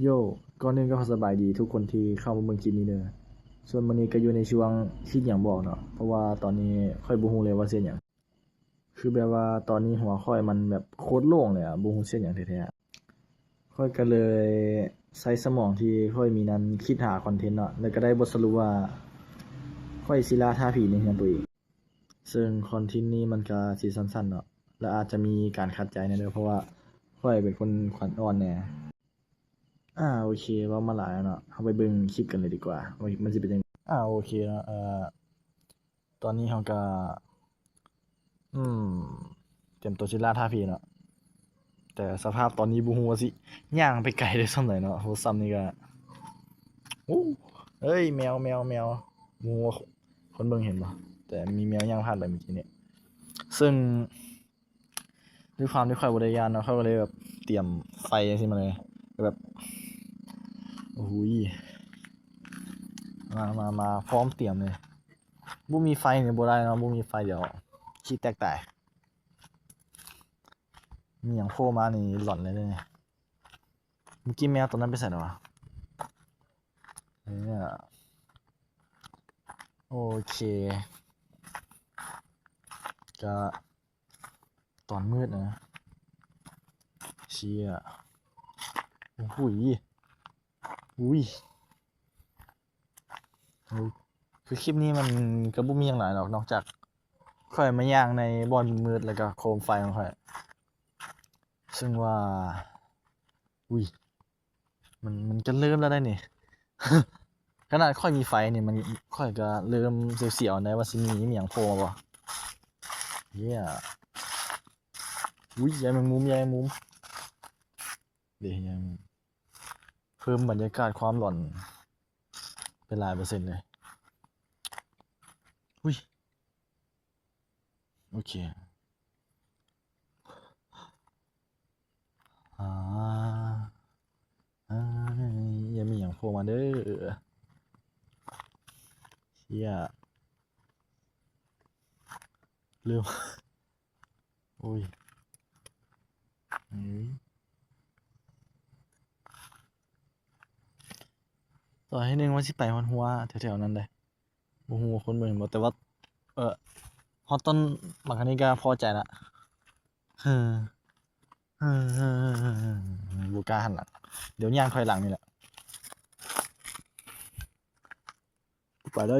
ໂຢ ກ່ອນອື່ນກໍຂໍສະບາຍດີທຸກຄົນທີ່ເຂົ້າມາເບິ່ງຄລິບນີ້ເດີ. ສ່ວນມື້ນີ້ກໍຢູ່ໃນຊ່ວງຄິດຫຍັງບໍ່ອອກເນາະ ເພາະວ່າຕອນນີ້ຂ້ອຍບໍ່ຮູ້ເລີຍວ່າຊິເຮັດຫຍັງ. ຄືແບບວ່າຕອນນີ້ຫົວຂ້ອຍມັນແບບໂຄດໂລ່ງເລີຍອະ, ບໍ່ຮູ້ຊິເຮັດຫຍັງແທ້ໆ. ຂ້ອຍກໍເລີຍໃຊ້ສະໝອງທີ່ຂ້ອຍມີນັ້ນຄິດຫາຄອນເທັນເນາະ, ແລ້ວກໍໄດ້ບົດສະຫຼຸບວ່າຂ້ອຍຊິລ່າທ້າຜີໃນເຮືອນໂຕເອງ. ເຊິ່ງຄອນເທັນນີ້ມັນກໍຊິສັ້ນໆເນາະ ແລະ ອາດຈະມີການຂັດໃຈແດ່ເດີ ເພາະວ່າຂ້ອຍເປັນຄົນຂວັນອ່ອນແດ່. ອາ ໂອເຄ ເວົ້າມາຫຼາຍແລ້ວເນາະ, ເຮົາໄປເບິ່ງຄລິບກັນເລີຍດີກວ່າ ວ່າມັນຊິເປັນຈັ່ງໃດ. ອາ ໂອເຄເນາະ, ເອີ ຕອນນີ້ເຮົາກໍ ອືມ ຕຽມຕົວຊິລ່າທ້າຜີເນາະ, ແຕ່ສະພາບຕອນນີ້ບໍ່ຮູ້ວ່າຊິຍ່າງໄປໄກໄດ້ສ່ຳໃດເນາະ, ໂຫ ສ່ຳນີ້ກໍ ໂອ້ ເອີຍ ແມວ ແມວ ແມວ ບໍ່ຮູ້ວ່າຄົນເບິ່ງເຫັນບໍ່ ແຕ່ມີແມວຍ່າງຜ່ານໄປເມື່ອກີ້ນີ້. ເຊິ່ງດ້ວຍຄວາມທີ່ຂ້ອຍບໍ່ໄດ້ຢ້ານເນາະ, ຂ້ອຍກໍເລີຍແບບຕຽມໄຟຈັ່ງຊີ້ມາເລີຍ ແບບ ໂອ້ໂຫ ມາ ມາ ມາ ພ້ອມຕຽມເລີຍ. ບໍ່ມີໄຟນີ້ບໍ່ໄດ້ເນາະ, ບໍ່ມີໄຟດຽວຂີ້ແຕກຕາຍ. ມີຫຍັງໂຜ່ມານີ້ຫຼອນເລີຍເດ້ນີ້. ເມື່ອກີ້ແມວຕົວນັ້ນໄປໃສແລ້ວວະ? ເອີ ໂອເຄ ກະຕອນມືດນະ. ເຊຍ ໂອ້ໂຫ ອຸ້ຍ ໂອ້ ຄືຄລິບນີ້ມັນກໍບໍ່ມີຫຍັງຫຼາຍດອກ ນອກຈາກຂ້ອຍມາຍ່າງໃນບ່ອນມືດ ແລ້ວກໍໂຄມໄຟຂອງຂ້ອຍ ເຊິ່ງວ່າ ອຸ້ຍ ມັນ ມັນກໍເລີ່ມແລ້ວໄດ໋ນີ້. ຂະໜາດຂ້ອຍມີໄຟນີ້ ມັນ ຂ້ອຍກໍເລີ່ມສຽວໆໄດ໋ ວ່າຊິມີອີ່ຫຍັງໂຜ່ມາບໍ່. ເຢ້ຍ ອຸ້ຍ ໃຍແມງມຸມ ໃຍແມງມຸມ ເດ້ ໃຍແມງມຸມ. ເພີ່ມບັນຍາກາດຄວາມຫຼອນໄປຫຼາຍເປີເຊັນເລີຍ. ອຸ້ຍ ໂອເຄ ອາ ອາ ຢ່າມີຫຍັງໂຜ່ມາເດີ. ເຊຍ ເລີ່ມ ໂອ້ຍ ເອີຍ ຕໍ່ໃຫ້ໜຶ່ງວ່າຊິໄປຮອດຫົວແຖວໆນັ້ນເດ້ ບໍ່ຮູ້ວ່າຄົນເບິ່ງເຫັນບໍ່ ແຕ່ວ່າ ເອີ ຮອດຕົ້ນໝາກອັນນີ້ກໍພໍໃຈລະ. ເຮີ ເຮີ ເຮີ ເຮີ ເຮີ ບໍ່ກ້າຫັນຫຼັງ ດຽວຍ່າງຖອຍຫຼັງນີ້ແຫຼະ ໄປໄດ້.